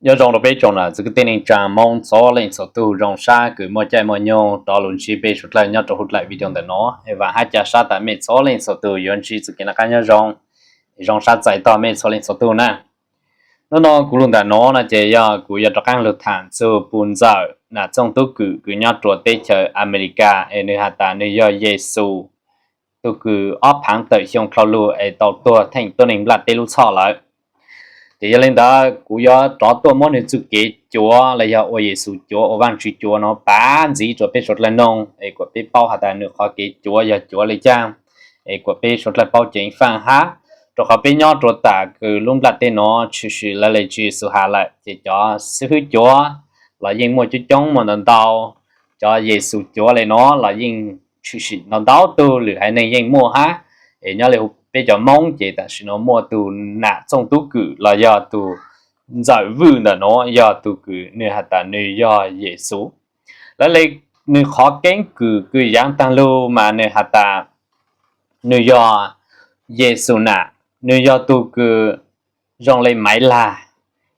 Nyob zoo rau peb tsoom nam txiv kwv tij neej tsaa Moob txhua leej txhua tug, zoo sab kws muaj caij muaj nyoog rov lug ntsib peb suav dlawg nyob rau huv dlaim video ntawm no. Es vaam hab ca sab tas mej txhua leej txhua tug yuav ntsib txuj kev noj qaab nyob zoo, zoo sab txais tog mej txhua leej txhua tug na. Nub no kuv lug ntawm no no ces yog kuv yuav rov qaab lug thaam txug puj ntxawm nam txooj tub kws kws nyob rua teb chaws Amelikas es nwg has tas nwg yog Yexus tug kws ob phaav tawm xyoo dlhau lug es tau tuag theej tuab neeg nplaj teb lub txhoj lawm. Ces yog le ntawd kuv yuav rov tuaj muab nwg txuj kev cuav los yog ua Yexus cuav ua Vaajtswv cuav no pav ntxiv rua peb suav dlawg noog es kuas peb paub has tas nwg qhov kev cuav yog cuav le caag, es kuas peb suav dlawg paub ceev faaj hab. Rua qhov peb nyob rua tam kws lub nplaj teb no tshwm sim lawv le Tswv Yexus has lawm ces cov xib hwb cuav los yeej muaj coob coob muaj ntau ntau, cov Yexus cuav le no los yeej tshwm sim ntau ntau tug lwm haiv neeg yeej muaj hab. Es nyob le huv peb cov Moob ces tam sim no muaj tug nam txooj tub kws los yog tug ntxawm Vwj ntawm no yog tug kws nwg has tas nwg yog Yexus. Lawv le nwg qhov keeb kwm kws yaav taag lug mas nwg has tas nwg yog Yexus nam, nwg yog tug kws zoo le Maiv Lag,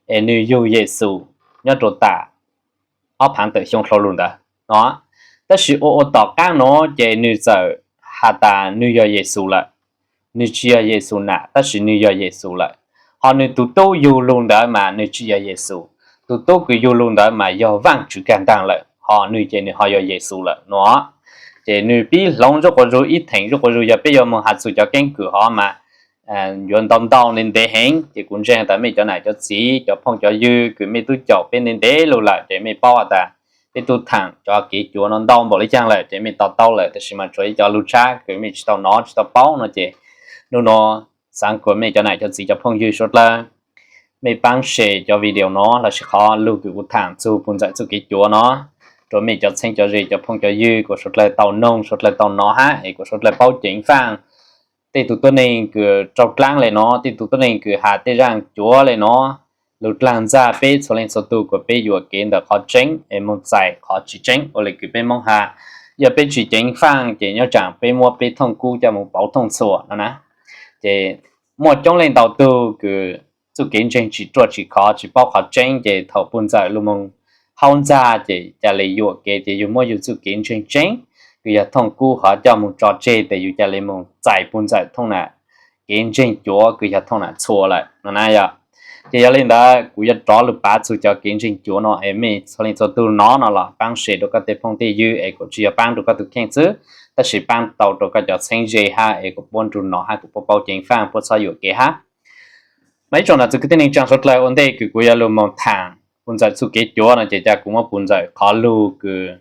es nwg yug Yexus nyob rua tam ob phaav tawm xyoo dlhau lug ntawd no. Tab sis ua ua tom qaab no ces nwg txawm has tas nwg yog Yexus lawm. Nwg tsi yog Yexus nam tab sis nwg yog Yexus lawm. Ho nwg tug tub yug lug ntawd mas nwg tsi yog Yexus. Tug tub kws yug lug ntawd mas yog Vaajtswv kag ntaag lawm, ho nwg ces nwg ho yog Yexus lawm no. Ces nwg pib hloov zuj quas zug ib theem, zuj quas zug yog peb yuav moog has txug cov keeb kwm hov mas yuav ntau ntau ntev ntev heev. Ces kuv ntseeg tas mej cov nam cov txiv cov phooj cov ywg kws mej tub caum peb ntev ntev lug lawm ces mej paub has tas peb tug thaam cov kev cuav no ntau npaum le caag lawm ces mej to taub lawm, tab sis mas tsuav ib cov lug tshab kws mej tsi tau nov tsi tau paub no ces nub no xaav kuas mej cov nam cov txiv cov phooj ywg suav dlawg mej paab share cov video no lossis qhov lug kws kuv thaam txug puj ntxawm txuj kev cuav no rua mej cov txheeb cov ze cov phooj cov ywg kuas suav dlawg tau noog suav dlawg tau nov hab es kuas suav dlawg paub ceev faaj. Tej tug tuab neeg kws raug dlaab le no, tej tug tuab neeg kws has tej zaaj cuav le no, lug dlaag ntxag peb txhua leej txhua tug kuas peb yuam kev ntawm qhov tseeb es moog txais qhov tsi tseeb. Ua le kws peb Moob has, yog peb tsi ceev faaj ces nyob tsaam peb muab peb thooj kub coj moog pauv thooj txhua no na. Ces muaj coob leej ntau tug kws txuj kev ntseeg tsi ruaj tsi khov tsi paub qhov tseeb ces thaum puj ntxawm lug moog haub ntxag ces ca le yuam kev ces yug muab yug txuj kev ntseeg tseeb kws yog thooj kub hov coj moog tso tseg tes yug ca le moog txais puj ntxawm thooj nam kev ntseeg cuav kws yog thooj nam txhua lawm no na yog. Ces yog le ntawd kuv yuav rov lug pav txug cov kev ntseeg cuav no es mej txhua leej txhua tug nov no los paab share rua koj tej phooj tej ywg es kuas tsi yog paab rua koj tug kheej xwb, tab sis paab tau rua koj cov txheeb ze hab es kuas puab nrug nov hab kuas puab paub ceev faaj puab txhob yuam kev hab. Mas ib tsoom nam txiv kwv tij neej tsaa suav dlawg, ua ntej kws kuv yuav lug moog thaam puj ntxawm txuj kev cuav no ces ca kuv muab puj ntxawm qhov lug kws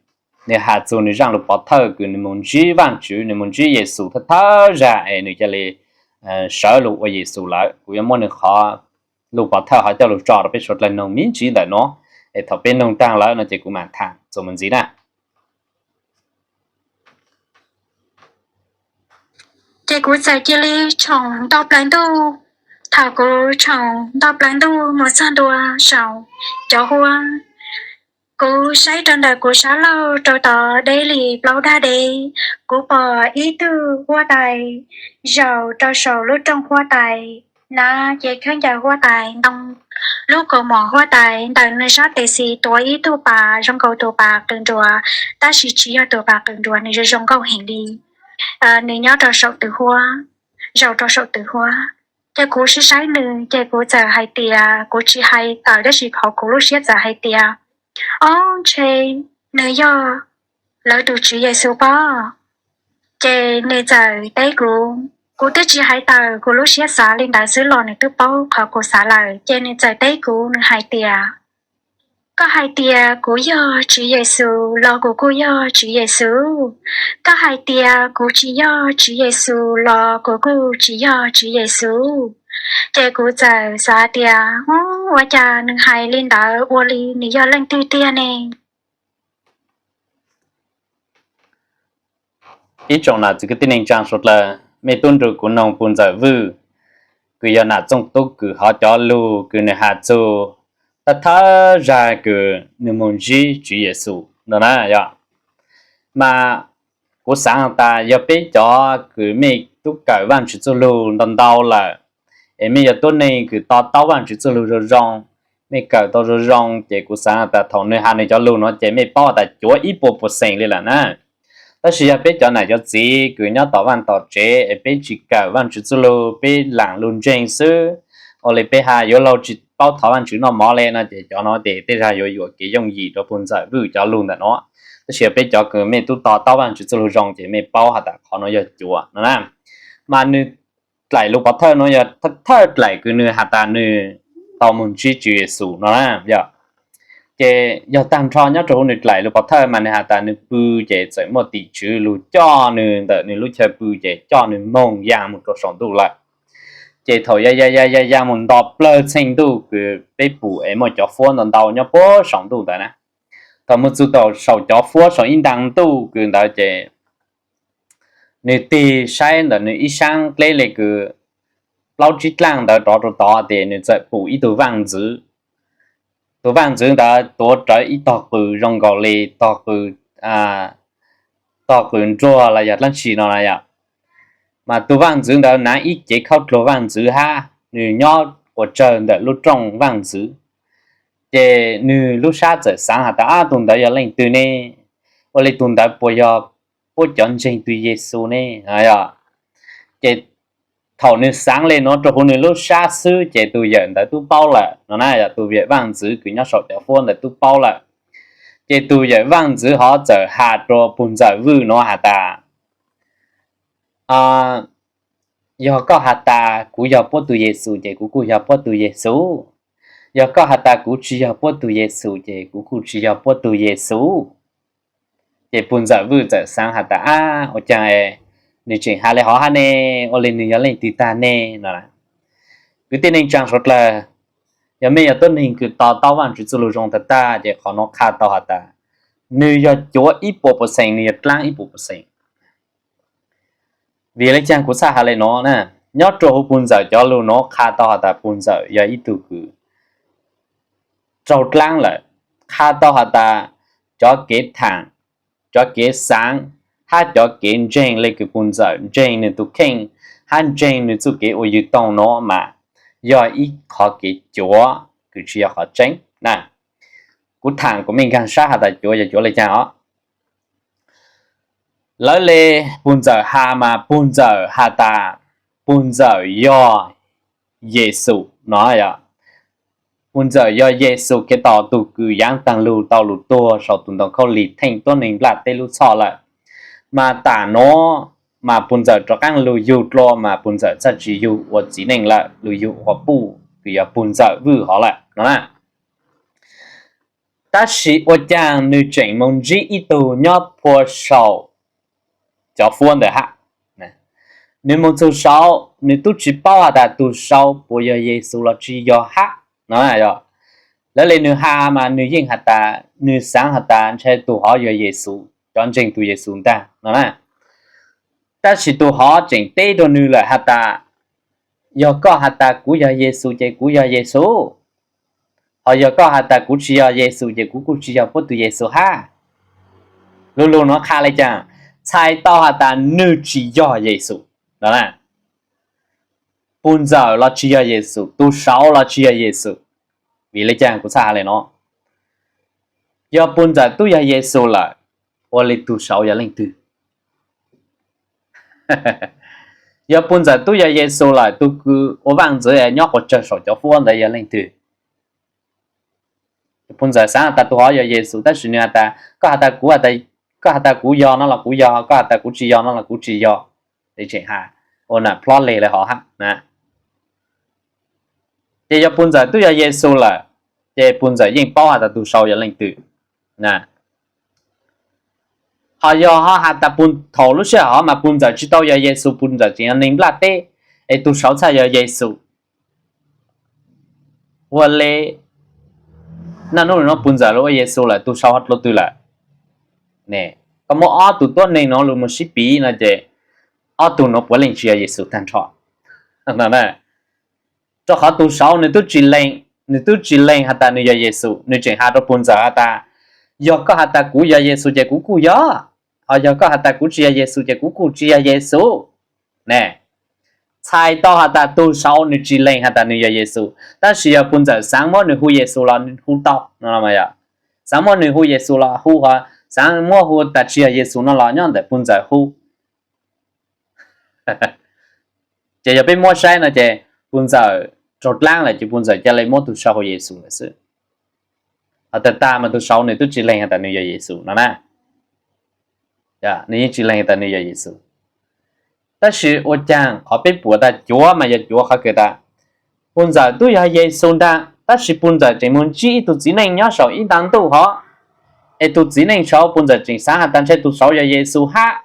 nwg has txug nwg zaaj lug pov thawj kws nwg moog ntsib Vaajtswv, nwg moog ntsib Yexus thawj thawj zag es nwg ca le sawv lug ua Yexus lawm. Kuv yuav muab nwg qhov lug pov thawj hov coj lug tso rua peb suav dlawg noog me ntsis ntawm no, es thaum peb noog taag lawm no ces kuv maam thaam txuas mus ntxiv na. Ces kuv txawm cia li tshoom nto plaws ntuj. Thaum kuv tshoom nto plaws ntuj mus txog ntua saum cov huab, kuv saib rau ntawm kuv sab laug rau tod deb li plaub dag deb, kuv pom ib tug huab tais zaum rau saum lub rooj huab tais na, ces khaub ncaws huab tais ntoo, lub kaus mom huab tais ntawm nws sab tes xis tuav ib tug pas zoo nkaus tus pas qws nruas, tab sis tsis yog tus pas qws nruas, nws zoo zoo nkauj heev li. Nws nyob rau saum tw huab, zaum rau saum tw huab. Ces kuv sib saib nws ces kuv txawm hais tias, kuv tsis hais tawm tab sis qhov kuv lub siab txawm hais tias, ob, ntshe nws yog lawv tus Tswv Yexus pob. Ces nws txawm teb kuv, kuv twb tsis hais tawm, kuv lub siab xav li ntawd xwb los nws twb paub qhov kuv xav lawm. Ces nws txawm teb kuv, nws hais tias, koj hais tias kuv yog Tswv Yexus los kuv kuj yog Tswv Yexus. Koj hais tias kuv tsis yog Tswv Yexus los kuv kuj tsis yog Tswv Yexus. Ces kuv txawm xav tias, ua cas nws hais li ntawd ua li nws yog leej twg tiag ne? Ib tsoom nam txiv kwv tij neej tsaa suav dlawg, mej tub nrug kuv noog puj ntxawm Vwj kws yog nam txooj tub kws hov cov lug kws nws has txug thawj thawj zag kws nws moog ntsib Tswv Yexus no na yog. Mas kuv xaav has tas yog peb cov kws mej tub kawm Vaajtswv txuj lug ntau ntau lawm, es mej yog tuab neeg kws to taub Vaajtswv txuj lug zoo zoo, mej kawm tau zoo zoo ces kuv xaav tas thaum nwg has nwg cov lug nuav ces mej paub tas cuav ib puas percent li lawm na. Tab sis yog peb cov nam cov txiv kws nyob tom vaaj tom tsev es peb tsis kawm Vaajtswv txuj lug, peb laam lug ntseeg xwb, ua le peb has yuav luag tsis paub thov Vaajtswv noj mov le no ces cov nuav ces tej zag yuav yuam kev yooj yim rua puj ntxawm Vwj cov lug ntawm nuav. Tab sis yog peb cov kws mej tub to taub Vaajtswv txuj lug zoo ces mej paub has tas qhov nuav yog cuav no na. Mas nwg dlaim lus pov thawj nuav yog thawj dlaim kws nwg has tas nwg tau moog ntsib Tswv Yexus no na. Yog, ces yog taag nrho nyob rua huv nwg dlaim lus pov thawj mas nwg has tas nwg pw ces txawm muaj tim tswv lug coj nwg ntawm nwg lub chaw pw ces coj nwg moog yaa moog rua saum ntuj lawm. Ces thaum yaa yaa yaa yaa moog nto plawg txheej ntuj kws peb pum es muaj cov fuab ntau ntau nyob puag saum ntuj ntawd na, thaum moog txug tau saum cov fuab saum ib ntaag ntuj kws ntawd ces nwg tig saib ntawm nwg ib saab dleb le kws plaub tsib dlaaj ntawd rov rua tod ces nwg txawm pum ib tug vaaj ntxwv. Tug vaaj ntxwv ntawd tuav rawv ib tog qws zoo nkaus le tog qws, tog qws nruag los yog dlaab tsi no na yom. Mas tug vaaj ntxwv ntawd naav ib cev khaub dluag vaaj ntxwv hab, nwg nyob quas tsawg ntawm lub rooj vaaj ntxwv. Ces nwg lub sab txawm xaav has tas, ab, tug ntawd yog leej twg ne? Ua le tug ntawd puas yog puab cov ntseeg tug Yexus ne? Ces thaum nwg xaav le nuav rua huv nwg lub sab xwb ces tug yawm ntawd tub paub lawm no na, yog tug yawm vaaj ntxwv kws nyob saum cov fuab ntawd tub paub lawm. Ces tug yawm vaaj ntxwv hov txawm has rua puj ntxawm Vwj nuav has tas, yog koj has tas kuv yog puab tug Yexus ces kuv kuj yog puab tug Yexus. Yog koj has tas kuv tsis yog puab tug Yexus ces kuv kuj tsis yog puab tug Yexus. Ces puj ntxawm Vwj txawm xaav has tas, ab, ua caag nwg tseem has le hov hab ne? Ua le nwg yog leej twg tag ne no? Kwv tij neej tsaa suav dlawg, yog mej yog tuab neeg kws to taub Vaajtswv txuj lug zoo tag tag ces qhov nuav qha tau has tas nwg yog cuav ib puas percent, nwg yog dlaab ib puas percent. Vim le caag kuv txhaj has le nuav na? Nyob rua huv puj ntxawm cov lug nuav qha tau has tas puj ntxawm yog ib tug kws raug dlaab lawm. Qha tau has tas cov kev thaam, cov kev xaav hab cov kev ntseeg le kws puj ntxawm ntseeg nwg tug kheej hab ntseeg nwg txuj kev ua yws toog nuav mas yog ib qhov kev cuav kws tsis yog qhov tseeb na. Kuv thaam kuv mej nkaag sab has tas cuav yog cuav le caag os. Lawv le puj ntxawm has mas puj ntxawm has tas puj ntxawm yog Yexus no. Puj ntxawm yog Yexus Khetos tug kws yaav taag lug tau lug tuag saum tug ntoo khaub lig theej tuab neeg nplaj teb lub txhoj lawm. Mas tam nuav mas puj ntxawm rov qaab lug yug dlua mas puj ntxawm txhaj tsis yug ua txiv neej lawm, lug yug ua puj kws yog puj ntxawm Vwj hov lawm no na. Tab sis ua caag nwg tseem moog ntsib ib tug nyob puag saum cov fuab ntawd hab? Nwg moog txug saud nwg tub tsis paub has tas tug saud puas yog Yexus los tsis yog hab no. Lawv le nwg has mas nwg yeej has tas, nwg xaav has tas ntshai tug hov yog Yexus, cov ntseeg tug Yexus ntag no na. Tab sis tug hov tseem teb rua nwg lawm has tas, yog koj has tas kuv yog Yexus ces kuv yog Yexus, ho yog koj has tas kuv tsis yog Yexus ces kuv kuj tsis yog puab tug Yexus hab. Lug lug nuav qha le caag? Txhais tau has tas nwg tsis yog Yexus no na. Puj ntxawm los tsis yog Yexus, tug saud los tsis yog Yexus. Vim le caag kuv txhaj has le nuav? Yog puj ntxawm tub yog Yexus lawm, ua le tug saud yog leej twg? Yog puj ntxawm tub yog Yexus lawm, tug kws ua vaaj ntxwv nyob quas tsawg saum cov fuab ntawd yog leej twg? Puj ntxawm xaav has tas tug hov yog Yexus, tab sis nwg has tas, koj has tas kuv, koj has tas kuv yog no los kuv yog, koj has tas kuv tsis yog no los kuv tsis yog. Tseem has ua nam plhob leg le hov hab. Ces yog puj ntxawm tub yog Yexus lawm, ces puj ntxawm yeej paub has tas tug saud yog leej twg. Ho yog ho has tas puj, thaum lub sij hawm hov mas puj ntxawm tsis tau yog Yexus, puj ntxawm tseem yog neeg nplaj teb, es tug saud txhaj yog Yexus. Ua le naj nub nuav puj ntxawm lug ua Yexus lawm, tug saud ho dlua twg lawm? Koj muab ob tug tuab neeg nuav lug moog sib piv no ces ob tug nuav puav leej tsis yog Yexus tag nrho. Rua qhov tug saud nwg tub tsis lees, nwg tub tsis lees has tas nwg yog Yexus, nwg tseem has rua puj ntxawm has tas, yog koj has tas kuv yog Yexus ces kuv kuj yog, ho yog koj has tas kuv tsis yog Yexus ces kuv kuj tsis yog Yexus ne. txhais tau has tas tus saud nws tsis lees has tas nws yog Yexus, tab sis yog puj ntxawm xaav muab nws hu Yexus los hu tau no. Xaav muab nws hu Yexus los hu, ho xaav muab hu tas tsis yog Yexus no los nyob ntawm puj ntxawm hu. Ces yog peb muab saib no ces puj ntxawm raug dlaab lawm ces puj ntxawm ca le muab tus saud hu Yexus lawm xwb. Ho tag tag mas tus saud nws twb tsis lees has tas nws yog Yexus no na. Nws yeej tsis lees tas nws yog Yexus. Tab sis ua caag qhov peb pum tas cuav mas yog cuav qhov kws tas puj ntxawm twb yog Yexus ntag, tab sis puj ntxawm tseem mus ntsib ib tug txiv neej nyob saum ib nta ntuj hov, es tus txiv neej saud puj ntxawm tseem xaav has tas ntshe tus saud yog Yexus hab.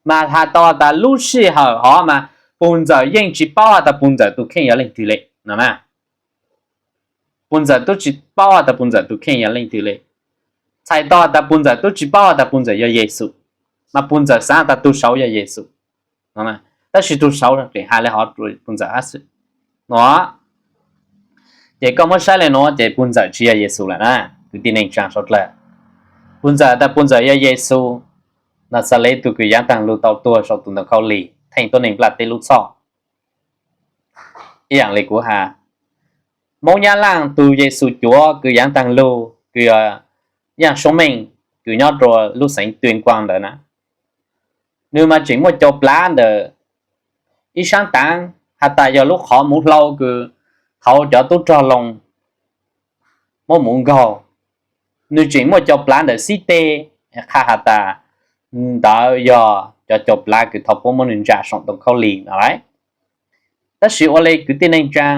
Mas has tau has tas lub sij hawm hov mas puj ntxawm yeej tsis paub has tas puj ntxawm tus kheej yog leej twg le no na. Puj ntxawm twb tsis paub has tas puj ntxawm tus kheej yog leej twg le. Txhais tau has tas puj ntxawm twb tsis paub has tas puj ntxawm yog Yexus, mas puj ntxawm xaav has tas tus saud yog Yexus, tab sis tus saud tseem has le hov rua puj ntxawm hab xwb no. Ces koj muab saib le nuav ces puj ntxawm tsis yog Yexus lawm na, kwv tij neej tsaa suav dlawg. Puj ntxawm tas puj ntxawm yog Yexus Naxales tug kws yaav taag lug tau tuag saum tus ntoo khaub lig theej tuab neeg nplaj teb lub txhoj. Ib yaam le kuv has, Moob Nyab Laaj tug Yexus cuav kws yaav taag lug kws yog Yaaj Soob Meej kws nyob rua lub xeev Tuyên Quang ntawd na, nwg mas tseem muaj cau plaav ntawm ib saab taav has tas yog lub qhov muv hlau kws thaud cov tub rog Loos muab muv nkaug. Nwg tseem muaj cau plaav ntawm xib teg qha has tas ntawd yog cov cau plaav kws thaud puab muab nwg ntsa saum ntoo khaub lig no lawm. Tab sis ua le kwv tij neej tsaa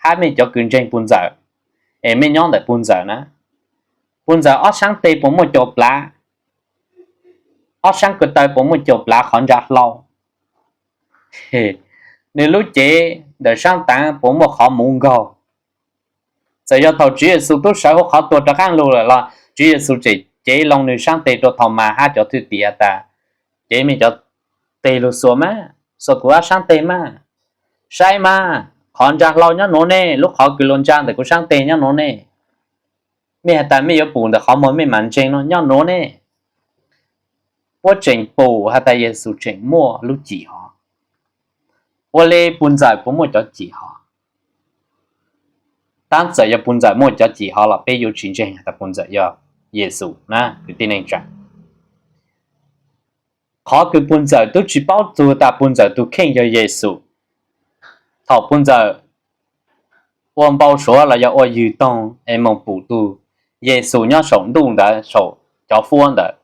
hab mej cov kws ntseeg puj ntxawm es mej nyob ntawm puj ntxawm na, puj ntxawm ob saab teg puas muaj cau plaav? Ob saab ko taw puas muaj cau plaav qhov ntsa hlau? Nwg lub cev ntawm saab taav puas muaj qhov muv nkaug? Txawm yog thaum Tswv Yexus tub sawv huv qhov tuag rov qaab lug lawm los Tswv Yexus tseem cev loo nwg saab teg rua Thaumas hab cov thwj tim has tas, cev mej cov teg lug xuas mas, xuas kuv ob saab teg mas, saib mas, qhov ntsa hlau nyob nuav ne, lub qhov kws luas ntsa ntawm kuv saab teg nyob nuav ne. Mej has tas mej yuav pum ntawm qhov muag mej mam ntseeg no nyob nuav ne. Puab tseem pum has tas Yexus tseem muaj lub cim hov. Ua le puj ntxawm puas muaj cov cim hov? Tab txawm yog puj ntxawm muaj cov cim hov los peb yuav tsis ntseeg has tas puj ntxawm yog Yexus na kwv tij neej tsaa. Qhov kws puj ntxawm twb tsis paub txug tas puj ntxawm tug kheej yog Yexus. Thaum puj ntxawm ua npau suav los yog ua ywg toog es moog pum tug Yexus nyob saum ntuj ntawd saum cov fuab ntawd,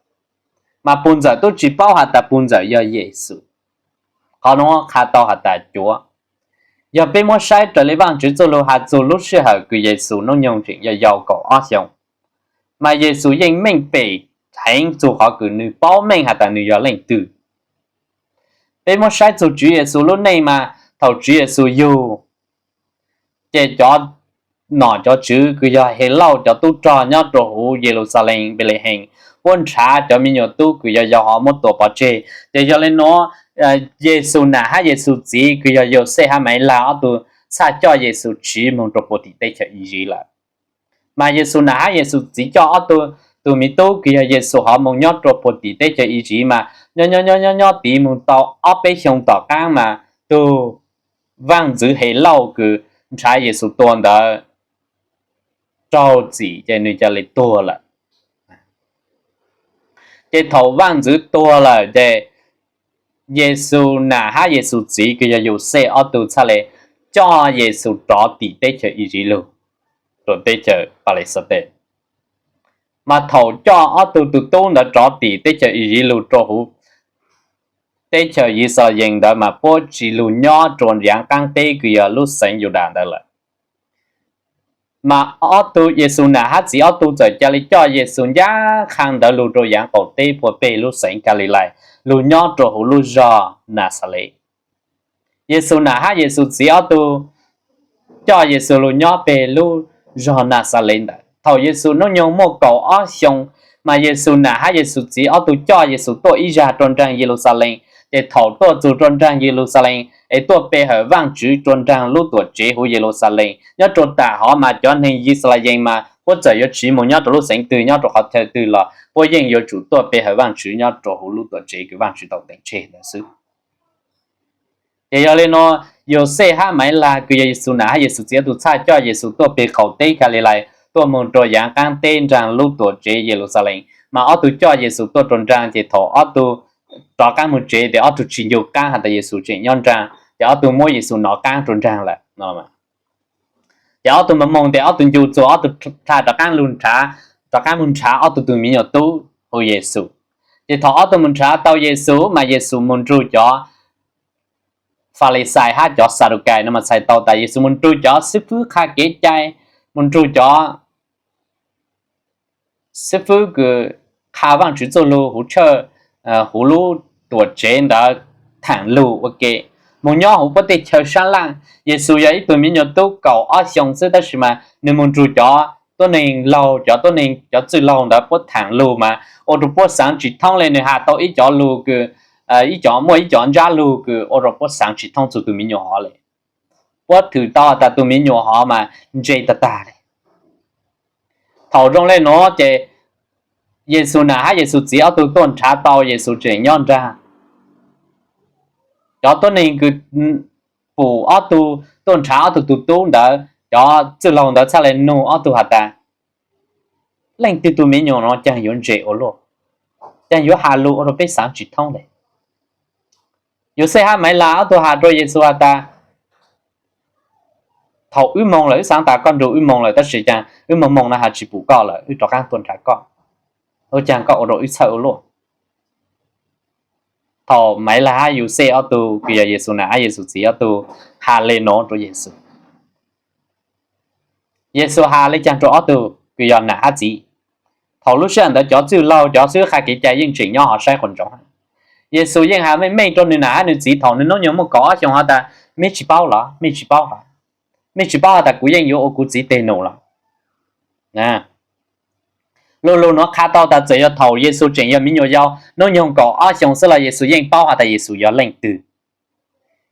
mas puj ntxawm twb tsis paub has tas puj ntxawm yog Yexus. Qhov nuav qha tau has tas cuav. Yog peb muab saib raws le Vaajtswv txuj lug has txug lub sij hawm kws Yexus nub nyoog tseem yog yau kaum ob xyoos, mas Yexus yeej meej pem heev txug qhov kws nwg paub meej has tas nwg yog leej twg. Peb muab saib txug Tswv Yexus lub neej mas thaum Tswv Yexus yug, ces cov nom cov tswv kws yog Helauj cov tub rog nyob rua huv Yeluxalees, Npelehees, puab nrhav cov me nyuam tub kws yog yau hov muab tua pov tseg. Ces yog le nuav, Yexus nam hab Yexus txiv kws yog Yauxej hab Maivlag ob tug txhaj coj Yexus tsiv moog rua puag tim teb chaws Iziv lawm. Mas Yexus nam hab Yexus txiv coj ob tug, tug me tub kws yog Yexus hov moog nyob rua puag tim teb chaws Iziv mas nyob nyob nyob nyob nyob tiv moog tau ob peb xyoo tom qaab mas tug vaaj ntxwv Helauj kws nrhav Yexus tua ntawd raug txim ces nwg ca le tuag lawm. Ces thaum vaaj ntxwv tuag lawm ces Yexus nam hab Yexus txiv kws yog Yauxej ob tug txhaj le coj Yexus rov tim teb chaws Iziv lug rua teb chaws Palexates. Mas thaum coj ob tug tug tub ntawd rov tim teb chaws Iziv lug rua huv teb chaws Yixalayees ntawd mas puab tsis lug nyob rua yaav qaab teb kws yog lub xeev Yudas ntawd lawm. Mas ob tug Yexus nam hab txiv ob tug txawm ca le coj Yexus ncaj qha ntawd lug rua yaav qaum teb puag peg lub xeev Kalilais lug nyob rua huv lub zog Naxales. Yexus nam hab Yexus txiv ob tug coj Yexus lug nyob peg lub zog Naxales ntawd. Thaum Yexus nub nyoog muaj kaum ob xyoo, mas Yexus nam hab Yexus txiv ob tug coj Yexus tuaj ib zag rua nraag Yeluxalees. Ces thaum tuaj txug rua nraag Yeluxalees es tuaj pe hawm Vaajtswv rua nraag lub tuam tsev huv Yeluxalees, nyob rua taam hov mas cov neeg Yixalayees mas puab txawm yuav tsiv moog nyob rua lub xeev twg nyob rua qhov chaw twg los puab yeej yuav tsum tuaj pe hawm Vaajtswv nyob rua huv lub tuam tsev kws Vaajtswv tau teem tseg ntawd xwb. Ces yog li no, Yauxej hab Maiv Lag kws yog Yexus nam hab Yexus txiv ob tug txhaj coj Yexus tuaj peg qaum teb Kalilais tuaj moog rua yaav qaab teb nraag lub tuam tsev Yeluxalees, mas ob tug coj Yexus tuaj rua nraag ces thaum ob tug rov qaab moog tsev tes ob tug tsi ncu qaab has tas Yexus tseem nyob nraag, ces ob tug muab Yexus nov qaab rua nraag lawm. Ces ob tug moog moog tes ob tug ncu txuas ob tug dlha rov qaab lug nrhav, rov qaab moog nrhav ob tug tug miv nyuas tub hu Yexus. Ces thaum ob tug moog nrhav tau Yexus mas Yexus moog nrug cov Falixais hab cov Xadukais no mas txhais tau tas Yexus moog nrug cov xib fwb qha kev cai, moog nrug cov xib fwb kws qha Vaajtswv txuj lug huv tshawj, huv lub tuam tsev ntawd thaam lug ua ke, moog nyob huv puab tej chaw sab laaj. Yexus yog ib tug miv nyuas tub kaum ob xyoo xwb tab sis mas nwg moog nrug cov tuab neeg laug, cov tuab neeg cov txwj laug ntawd puab thaam lug mas ua rua puab xaav tsi thoob le. Nwg has tau ib cov lug kws, ib cov, muaj ib cov ntsab lug kws ua rua puab xaav tsi thoob txug tug miv nyuas hov le. Puab thwm tau has tas tug miv nyuas hov mas ntse tag tag le. Thaum zoo le nuav ces Yexus nam hab Yexus txiv ob tug tuaj nrhav tau Yexus tseem nyob nraag. Cov tuab neeg kws pum ob tug tuaj nrhav ob tug tug tub ntawd, cov txwj laug ntawd txhaj le nug ob tug has tas, leej twg tug miv nyuas no caag yuav ntse ua luaj, caag yuav has lug ua rua peb xaav tsi thoob le? Yauxej hab Maiv Lag ob tug has rua Yexus has tas, thaum wb moog lawm wb xaav tas koj nrug wb moog lawm tab sis caag wb moog moog no has tsi pum koj lawm, wb rov qaab tuaj nrhav koj, ua caag koj ua rua wb txhawj ua luaj? Thaum Maiv Lag hab Yauxej ob tug kws yog Yexus nam hab Yexus txiv ob tug has le nuav rua Yexus, Yexus has le caag rua ob tug kws yog nam hab txiv? Thaum lub sij hawm ntawd cov txwj laug cov xib fwb qha kev cai yeej tseem nyob hov saib quas ntsoov. Yexus yeej has meej meej rua nwg nam hab nwg txiv thaum nwg nub nyoog muaj kaum ob xyoo has tas, mej tsi paub los? Mej tsi paub los? Mej tsi paub has tas kuv yeej yuav ua kuv txiv teg num los? Lu lug nuav qha tau tas txawm yog thaum Yexus tseem yog miv nyuas yau nub nyoog kaum ob xyoo xwb los Yexus yeej paub has tas Yexus yog leej twg.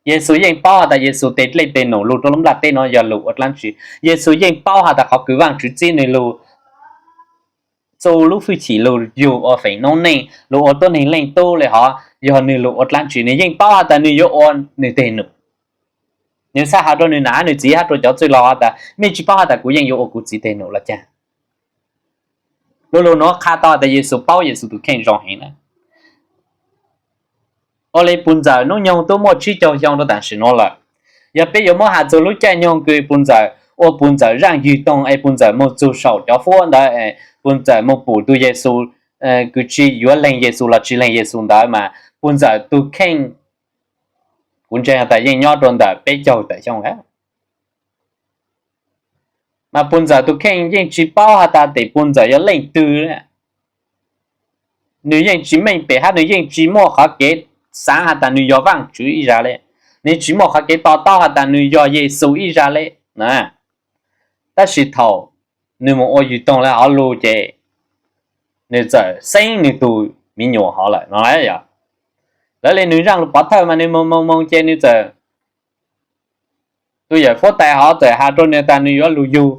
Yexus yeej paub has tas Yexus teg dlej teg num lug rua lub nplaj teb nuav yog lug ua dlaab tsi. Yexus yeej paub has tas qhov kws Vaajtswv txib nwg lug txu lub fwj chim lug yug ua feem noob neej lug ua tuab neeg leej tub le hov yog nwg lug ua dlaab tsi. Nwg yeej paub has tas nwg yuav ua nwg teg num. Nwg txhaj has rua nwg nam hab nwg txiv hab rua cov txwj laug has tas, mej tsi paub has tas kuv yeej yuav ua kuv txiv teg num los caag? Lu lug nuav qha tau has tas Yexus paub Yexus tug kheej zoo heev na. Ua le puj ntxawm nub nyoog tub muaj tsib caug xyoo rua taam sim nuav lawm. Yog peb yuav muab has txug lub caij nyoog kws puj ntxawm ua puj ntxawm zaaj ywg toog es puj ntxawm moog txug saum cov huab ntawd, puj ntxawm moog pum tug Yexus kws tsi yuav leeg Yexus los tsi leeg Yexus ntawd mas puj ntxawm tug kheej, kuv ntseeg has tas yeej nyob rua ntawm peb caug tawm xyoo lawm. Mas puj ntxawm tug kheej yeej tsi paub has tas tes puj ntxawm yog leej twg. Nwg yeej tsi meej pem hab nwg yeej tsi muaj qhov kev xaav has tas nwg yog Vaajtswv ib zag le. Nwg tsi muaj qhov kev to taub has tas nwg yog Yexus ib zag le. Tab sis thaum nwg moog ua ywg toog le hov lug ces nwg txawm xeeb nwg tug miv nyuas hov lawm no. Lawv le nwg zaaj lug pov thawj mas nwg moog moog moog ces nwg txawm, tug yawm huab tais hov txawm has rua nwg tas nwg yuav lug yug,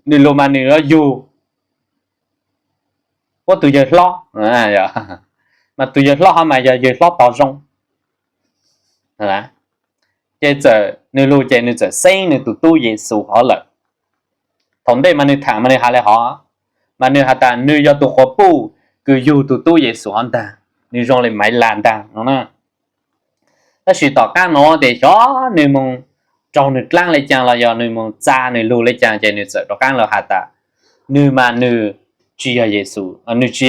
nwg lug mas nwg yuav yug puab tug yawg hlob. Mas tug yawg hlob hov mas yog yawg hlob tog zoo. Ces txawm nwg lug ces nwg txawm xeeb nwg tug tub Yexus hov lawm. Thaum ntej mas nwg thaam mas nwg has le hov, mas nwg has tas nwg yog tug quas puj kws yug tug tub Yexus hov ntaag, nwg zoo le Maiv Lag ntaag no. Tab sis tom qaab nuav tes xyov nwg moog raug nwg dlaab le caag los yog nwg moog txaa nwg lug le caag ces nwg txawm rov qaab lug has tas nwg mas nwg tsi yog Yexus, nwg tsi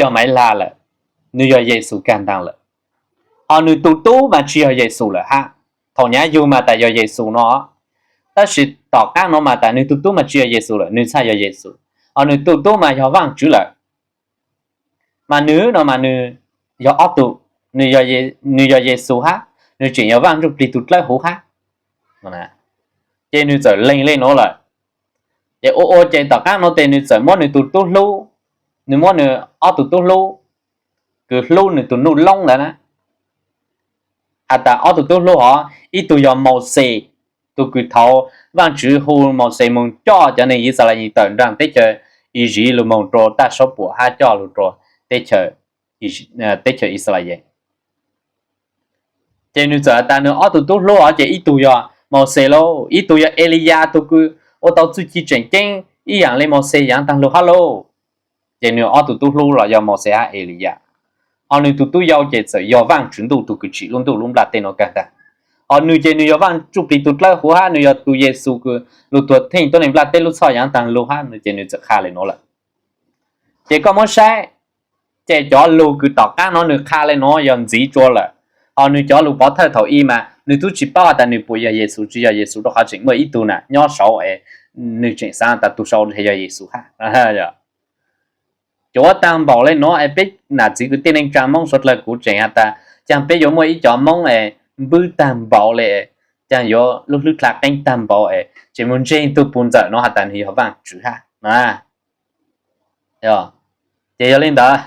yog Maiv Lag lawm, nwg yog Yexus kag ntaag lawm. Ho nwg tug tub mas tsi yog Yexus lawm hab. Thaum nyav yug mas tas yog Yexus no, tab sis tom qaab nuav mas tas nwg tug tub mas tsi yog Yexus lawm, nwg txhaj yog Yexus. Ho nwg tug tub mas yog Vaajtswv lawm. Mas nwg no mas nwg yog ob tug, nwg yog Yexus hab, nwg tseem yog Vaaj Ntsuj Plig tug dlawb huv hab. Ces nwg txawm leeg le nuav lawm. Ces ua ua ces tom qaab nuav tes nwg txawm muab nwg tug tub hlub, nwg muab nwg ob tug tub hlub, kws hlub nwg tug nuj loob ntawd na, has tas ob tug tub hlub hov, ib tug yog Mauxes, tug kws thaud Vaajtswv hu Mauxes moog coj cov neeg Yixalayees tawm nraag teb chaws Iziv lug moog rua taj suab puam hab coj lug rua teb chaws Ixalayees. Ces nws txawm has tas nws ob tug tub hlub os ces ib tug yog Mauxes lauj, ib tug yog Eliyas tus kws ua tau txuj ci tseem ceeb ib yaam le Mauxes yaav taag lug hab lauj. Ces nws ob tug tub hlub los yog Mauxes hab Eliyas. Ho nws tus tub yau ces txawm yog Vaajtswv Ntuj tus kws tsim lub ntuj lub nplaj tej nuav kag tag. Ho nws ces nws yog Vaaj Ntsuj Plig tus dlawb huv hab nws yog tus Yexus kws lug tuag theej tuab neeg nplaj teb lub txhoj yaav taag lug hab nws ces nws txawm qha le nuav lawm. Ces koj muab saib, ces cov lug kws tom qaab nuav nws qha le nuav yog ntxiv tsua lawm. Ho nws cov lug pov thawj thaum ub mas nws tub tsi paub has tas nws puas yog Yexus tsi yog Yexus rua qhov tseem muaj ib tug na nyob saud es nws tseem xaav tas tug saud yog Yexus hab. Cuav taag npaum le nuav es peb nam txiv kwv tij neej tsaa Moob suav dlawg kuv tseem has tas caag peb yuav muaj ib cov Moob es npwb taag npaum le, caag yuav lub hlwb dlha qeeb taag npaum es tseem mus ntseeg tug puj ntxawm nuav has tas nws yog Vaajtswv hab. Ces yog le ntawd,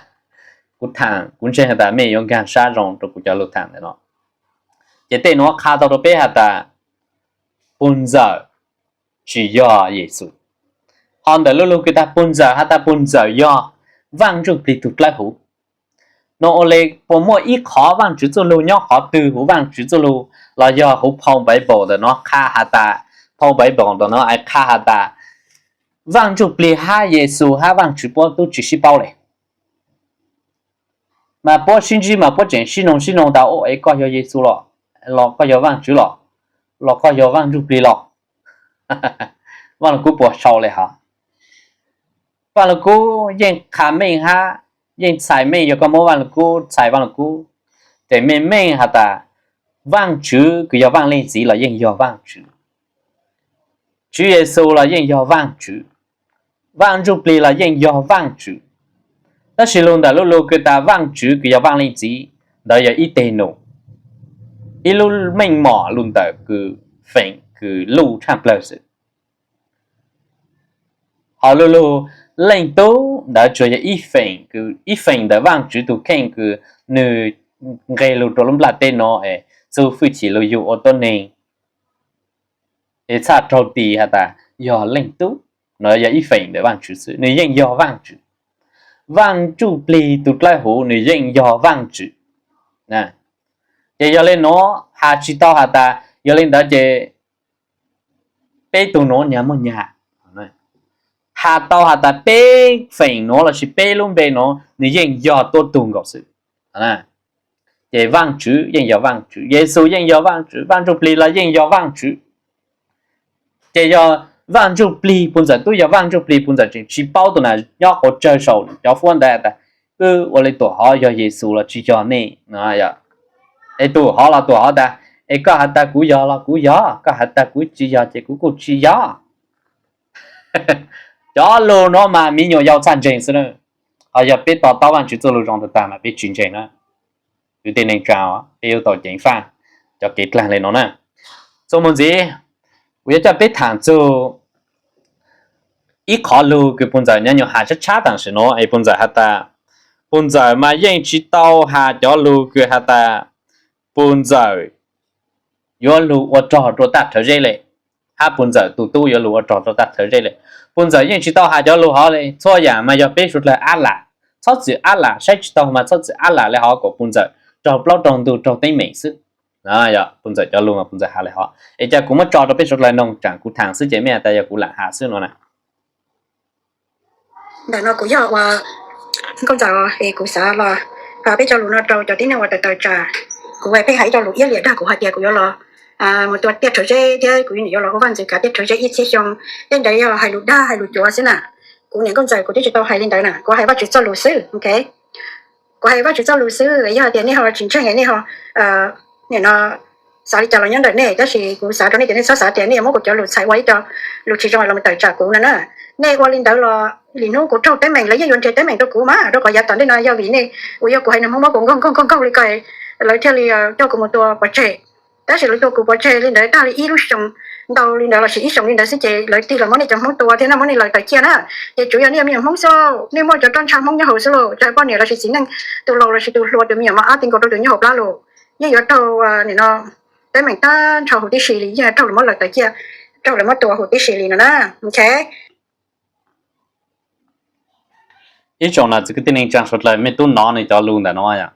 kuv thaam kuv ntseeg has tas mej yuav nkaag sab zoo rua kuv cov lug thaam ntawm no. Ces tej nuav qha tau rua peb has tas puj ntxawm tsi yog Yexus. Ho ntawm lu lug kws tas puj ntxawm has tas puj ntxawm yog Vaaj Ntsuj Plig tug dlawb huv. Nuav ua le puas muaj ib qhov Vaajtswv txuj lug nyob qhov twg huv Vaajtswv txuj lug los yog huv phau Npaiv Npaum ntawm nuav qha has tas, phau Npaiv Npaum ntawm nuav es qha has tas Vaaj Ntsuj Plig hab Yexus hab Vaajtswv puab tub tsi sib paub le. Mas puab sib ntsib mas puab tseem sib noog sib noog tas, o, es koj yog Yexus los, los koj yog Vaajtswv los, los koj yog Vaaj Ntsuj Plig los? Vaaj Lug Kub puas sau le hov? Vaaj Lug Kub yeej qha meej hab yeej txhais meej, yog koj muab Vaaj Lug Kub txhais Vaaj Lug Kub, ces meej meej has tas Vaajtswv kws yog Vaaj Leej Txiv los yeej yog Vaajtswv, Tswv Yexus los yeej yog Vaajtswv, Vaaj Ntsuj Plig los yeej yog Vaajtswv. Tab sis lug ntawm lu lug kws tas Vaajtswv kws yog Vaaj Leej Txiv ntawd yog ib teg num, ib lub meej mom lug ntawm kws feem kws luj tshaaj plawg xwb. Ho lu lug Leej Tub ntawd tsuas yog ib feem, ib feem ntawm Vaajtswv tug kheej kws nwg nqeg lug rua lub nplaj teb nuav es txug fwj chim lug yug ua tuab neeg es txhaj raug tis has tas yog Leej Tub. Nuav yog ib feem ntawm Vaajtswv xwb, nwg yeej yog Vaajtswv. Vaaj Ntsuj Plig tug dlawb huv nwg yeej yog Vaajtswv. Ces yog le nuav has tsi tau has tas yog le ntawd ces peb tug nuav nyag muaj nyag. Has tau has tas peb feem nuav lossis peb lub npe nuav nwg yeej yog tuab tug nkaus xwb. Ces Vaajtswv yeej yog Vaajtswv, Yexus yeej yog Vaajtswv, Vaaj Ntsuj Plig los yeej yog Vaajtswv. Ces yog Vaaj Ntsuj Plig puj ntxawm tub yog Vaaj Ntsuj Plig puj ntxawm tseem tsi paub tug nas nyob quas tsawg saum cov huab ntawd tas, wb ua le tuam hov yog Yexus los tsi yog ne? Es tuam hov los tuam hov tas, es koj has tas kuv yog los kuv yog, koj has tas kuv tsi yog ces kuv kuj tsi yog. Cov lug nuav mas miv nyuam yaus txhaj ntseeg xwb na. Ho yog peb to taub Vaajtswv txuj lug zoo tag tag mas peb tsi ntseeg na. Kwv tij neej tsaa, peb yuav tau ceev faj cov kev dlaag le nuav na. Txuas mus ntxiv, kuv yuav coj peb thaam txug ib qhov lug kws puj ntxawm nyuam nyuam has tshab tshab tam sim nuav es puj ntxawm has tas, puj ntxawm mas yeej tsi tau has cov lug kws has tas puj ntxawm yuav lug ua rog rua taj rhawv zeb le, hab puj ntxawm tug tub yuav lug ua rog rua taj rhawv zeb le. Puj ntxawm yeej tsi tau has cov lug hov le. Txhua yaam mas yog peb suav dlawg ab lam, txhob txwm ab lam, saib tsi taug mas txhob txwm ab lam le hov kom puj ntxawm raug plaub raug ntug raug teeb meem xwb. Puj ntxawm cov lug mas puj ntxawm has le hov es cas kuv muab tso rua peb suav dlawg noog tsaam kuv thaam xwb ces mej has tas yog kuv lam has xwb no na. Ntawm no kuv yog ua nkauj ntxawm es kuv xav los has peb cov lug no rau cov tib neeg uas tawm tawm tsam. Kuv pheej has ib co lus iab liam dag kuv hais tias kuv yuav los mus tua tiaj rhawv zeb thiab kuv yuav niam yuav los ua vaj ntxwv kav tiaj rhawv zeb ib txhiab xyoo. Tej ntawd yog hais lus dag hais lus cuav xwb na. Kuv niam nkauj ntxawm kuv twb tsis tau hais li ntawd na, kuv hais Vaj Tswv txoj lus xwb, ok. Kuv hais Vaj Tswv txoj lus xwb, yog tias nej ho tsis ntseeg nej ho, nim no xav li cas los nyob ntawm nej, tab sis kuv xav rau nej tias nej txhob xav tias nej yuav muab kuv cov lus txhais ua ib co lus tsis zoo los tawm tsam kuv no na. Nej ua li ntawd los lwm hnub kuv raug teeb meem lawv yeej yuav nrhiav teeb meem rau kuv mas, rau qhov yav tom ntej no yog vim nej uas yog kuv hais nws Hmoob muab kuv nkaug nkaug nkaug nkaug li ko, lawv thiaj li coj kuv mus tua pov tseg. Tab sis lawv tua kuv pov tseg li ntawd tag li ib lub xyoo ntau li ntawd lossis ib xyoos li ntawd xwb ces lawv tig los muab nej cov Hmoob tua thiab na, muab nej lawv tawm ciaj na. Ces tsuav yog nej yog me nyuam Hmoob xwb, nej muaj cov roj ntsha Hmoob nyob hauv xwb los, cov poj niam lossis txiv neej, tus laus lossis tus hluas, tus me nyuam mos ab ti nkaus rau tus nyob hauv plab los yeej yuav raug nim no teeb meem tag nrho huv tib si li, yeej yuav raug lawv muab lawv tawm ciaj, raug lawv muab tua huv tib si li no na. Ok. Ib tsoom nam txiv kwv tij neej tsaa suav dlawg, mej tub nov nws cov lus ntawm no yom?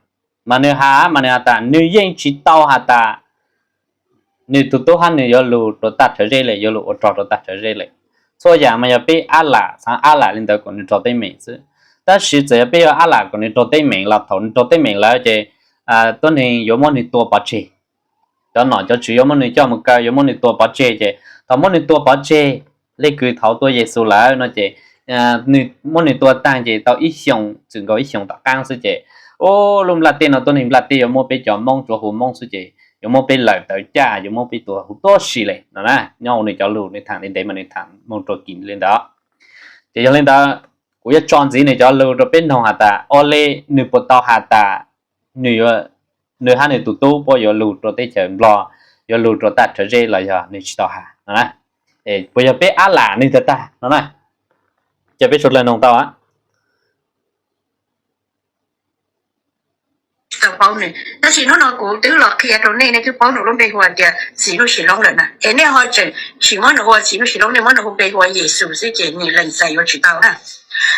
Mas nws has mas nws has tas nws yeej tsis tau has tas nws tus tub hab nws yuav lug rua tag rhawv zeb le, yuav lug ua rog rua tag rhawv zeb le. Txhua yaam mas yog peb ab lam xaav ab lam le ntawd kuas nws raug teeb meem xwb. Tab sis txawm yog peb yuav ab lam kuas nws raug teeb meem los thaum nws raug teeb meem lawm ces tuab neeg yuav muab nws tua pov tseg. Cov nom cov tswv yuav muab nws coj mus kaw, yuav muab nws tua pov tseg ces thaum muab nws tua pov tseg, leej kws thaud tua Yexus lawm no ces muab nws tua taag ces tau ib xyoos, txwm nkaus ib xyoos tom qaab xwb ces, u, lub nplaj teb no tuab neeg nplaj teb yuav muab peb cov Moob tsuav hu Moob xwb ces yuav muab peb lawm tawv caj, yuav muab peb tua huv tuab si le no na. Nyob huv nws cov lug nws thaam li ntev mas nws thaam moog rua kis le ntawd. Ces yog le ntawd, kuv yuav tso ntxiv nws cov lug rua peb noog has tas ua le nws puas tau has tas nws hab nws tus tub puab yuav lug rua teb chaws Nplog, yuav lug rua tag rhawv zeb los yog nws tsis tau has no na. Puas yog peb ab lam nws tag tag no na? Ces peb suav dlawg noog tau a. Tsis tau paub nws, tab sis hnub no kuv twb los qhia rau nej, nej twb paub nws lub npe hu tias Txiv Nuj Sis Loob lawm na. Es nej ho tseem tsis muab nws hu ua Txiv Nuj Sis Loob, nej muab nws hu npe hu ua Yexus xwb ces nws lees txais yuav tsis tau na.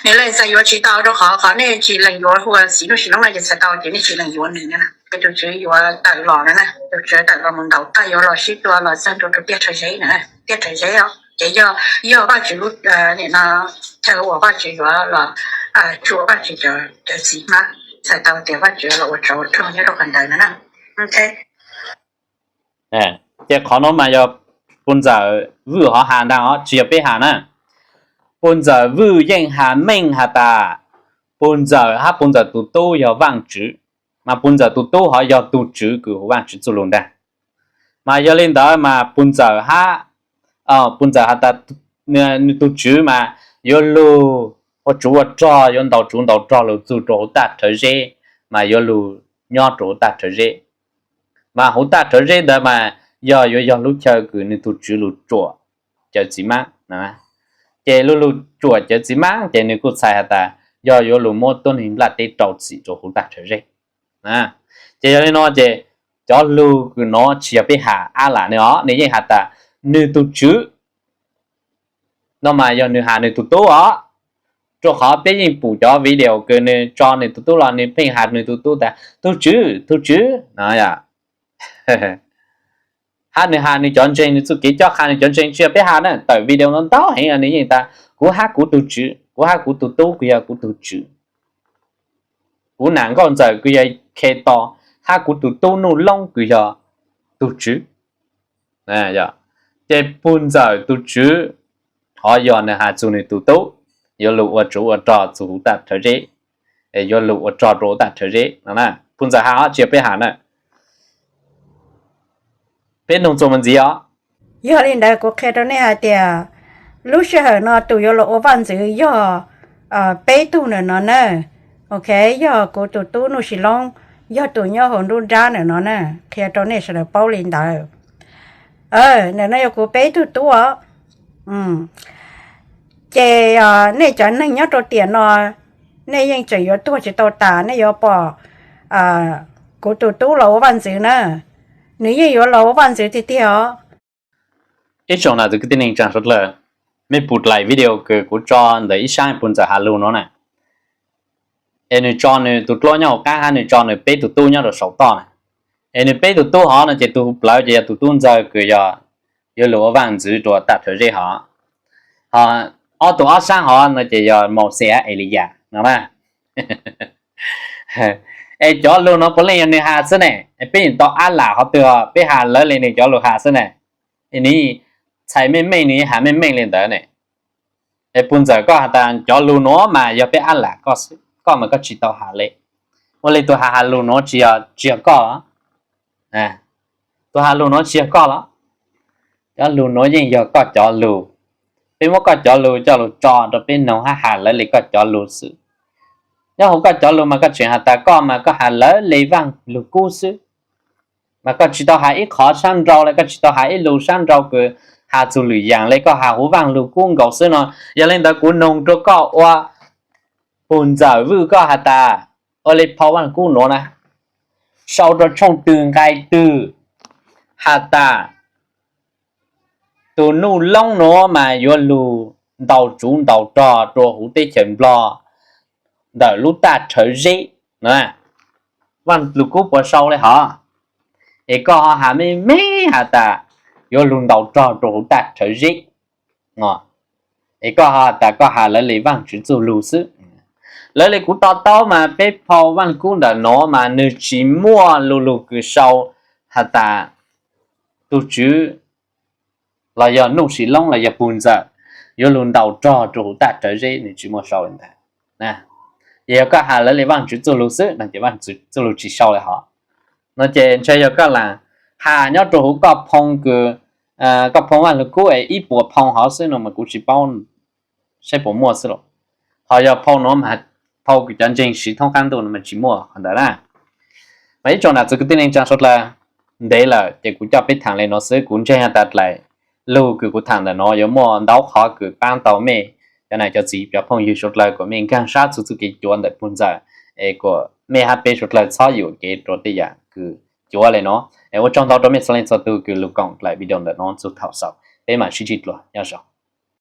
Nws lees txais yuav tsis tau rau qhov, qhov nej tsis lees yuav hu ua Txiv Nuj Sis Loob no ces txhais tau tias nej tsis lees yuav nws na. Ces tus Tswv yuav tawm los na, tus Tswv tawm los mus ntaus tag yuav los sib tua los txog rau tiaj rhawv zeb na, tiaj rhawv zeb os. Ces yog, yog Vajtswv lub, nim no chaw uas Vajtswv yuav los tsuam Vajtswv cov txiv hmab, txhais tau tias Vajtswv los ua tsov ua rog nyob rau qhov ntawd no na. Ces qhov no mas yog puj ntxawm Vwj hov has ntag os, tsis yog peb has na. Puj ntxawm Vwj yeej has meej has tas puj ntxawm hab puj ntxawm tus tub yog Vaajtswv, mas puj ntxawm tus tub hov yog tug Tswv kws hu Vaajtswv txuj lug ntag. Mas yog li ntawd mas puj ntxawm hab, puj ntxawm has tas nws tug Tswv mas yuav lug ua tsov ua rog, yuav ntaus tsov ntaus rog lug txug rua huv tag rhawv zeb, mas yuav lug nyob rua huv tag rhawv zeb. Mas huv tag rhawv zeb ntawd mas yog yuav yog lub chaw kws nws tug Tswv lug tsuam cov txiv hmab. Ces lug lug tsuam cov txiv hmab ces nws kuj txhais has tas yog yuav lug muab tuab neeg nplaj teb rau txim rua huv tag rhawv zeb. Ces yog li no ces cov lug kws nuav tsis yog peb has ab lam nws os, nws yeej has tas nws tug Tswv no mas yog nws has nws tug tub os. Rua qhov peb yeej pum cov video kws nws tso nws tug tub los nws pheej has nws tug tub tas tug Tswv, tug Tswv no. Hab nws has nws cov ntseeg, nws txuj kev cob qha nws cov ntseeg, tsis yog peb has na, tawm video no ntau heev nws yeej tas kuv hab kuv tug Tswv, kuv hab kuv tug tub kws yog kuv tug Tswv, kuv nam nkauj ntxawm kws yog Khetos, hab kuv tug tub Nuj Loob kws yog tug Tswv. Ces puj ntxawm tug Tswv hov yog nws has txug nws tug tub yuav lug ua tsov ua rog txug huv tag rhawv zeb, yuav lug ua rog rua huv tag rhawv zeb no. Puj ntxawm has os, tsis yog peb has na. Peb noog txuas mus ntxiv os. Yog li ntawd kuv qhia rau nej hais tias lub sij hawm no tus yuav los ua vaj ntxwv yog peb tug ntawm no na. Ok, yog kuv tus tub Nuj Sis Loob, yog tus nyob hauv nruab nrab ntawm no na. Qhia rau nej sawv daws paub li ntawd. Ntawm no yog kuv peb tug tub os. Ces nej cov neeg nyob rau tiam no, nej yeej tseem yuav tuag tsis tau tas, nej yuav pom kuv tus tub los ua vaj ntxwv na. Nws yeej yuav los ua vaj ntxwv tiag tiag os. Ib tsoom nam txiv kwv tij neej tsaa suav dlawg, mej pum dlaim video kws kuv tso ntawm ib sab puj ntxawm has lug nuav na. Es nws tso nws tus dluab nyob hauv qaab hab nws tso nws peb tug tub nyob rau saum toj na. Es nws peb tug tub hov no ces tus plawv ces yog tus tub ntxawg kws yog yuav lug ua vaj ntxwv rua tag rhawv zeb hov. Ob tug ob sab hov no ces yog Mauxes hab Eliyas no na. Es cov lug nuav puav leej yog nws has xwb ne, peb yeej tau ab lam qhov twg, peb has lawv le nws cov lug has xwb ne. Es nws txhais meej meej, nws has meej meej li ntawd ne. Es puj ntxawm koj has tas cov lug nuav mas yog peb ab lam koj xwb, koj mas koj tsis tau has le. Ua le tus has has lug nuav tsis yog, tsis yog koj. Tus has lug nuav tsis yog koj los? Cov lug nuav yeej yog koj cov lug. Peb muab koj cov lug coj lug tso rau peb noog hab has lawv le koj cov lug xwb. Nyob hauv koj cov lug mas koj tseem has tas koj mas koj has lawv le Vaaj Lug Kub xwb. Mas koj tsis tau has ib qhov sab nrau le, koj tsis tau has ib lug sab nrau kws has txug lwm yaam le, koj has huv Vaaj Lug Kub nkaus xwb no. Yog le ntawd kuv noog rua koj ua puj ntxawm Vwj, koj has tas ua le phau Vaaj Lug Kub nuav na, sau rua tshooj twg nqai twg has tas tus Nuj Loob nuav mas yuav lug ntaus tsuv ntaus rog rua huv teb chaws Nplog ntawm lub tag rhawv zeb na. Vaaj Lug Kub puas sau le hov? Es koj ho has me me has tas yuav lug ntaus rog rua huv tag rhawv zeb, es koj ho has tas koj has lawv le Vaajtswv txuj lug xwb. Lawv le kuv to taub mas peb phau Vaaj Lug Kub ntawm nuav mas nwg tsis muaj lu lug kws sau has tas tug Tswv los yog Nuj Sim Loob los yog puj ntxawm yuav lug ntaus rog rua huv tag rhawv zeb, nwg tsis muaj sau le ntawd. Yog koj has lawv le Vaajtswv txuj lug xwb no ces Vaajtswv txuj lug tsis sau le hov. No ces ntshe yog koj lam has nyob rua huv koj phau kws, koj phau Vaaj Lug Kub es ib puas phau hov xwb no mas kuv tsis paub saib puas muaj xwb los. Ho yog phau nuav mas phau kws cov ntseeg siv thoob qaab ntuj no mas tsis muaj qhov ntawd na. Mas ib tsoom nam txiv kwv tij neej tsaa suav dlawg, ntev lawm ces kuv coj peb thaam le nuav xwb. Kuv ntseeg has tas dlaim lug kws kuv thaam ntawm nuav yuav muaj ntau qhov kws paab tau mej cov nam cov txiv cov phooj ywg suav dlawg kuas mej nkaag sab txug txuj kev cuav ntawm puj ntxawm, es kuas mej hab peb suav dlawg txhob yuam kev rua tej yam kws cuav le nuav. Es ua tsaug ntau rua mej txhua leej txhua tug kws lug koom dlaim video ntawm nuav txug thaum xaus, peb mam sib ntsib dlua, nyob zoo.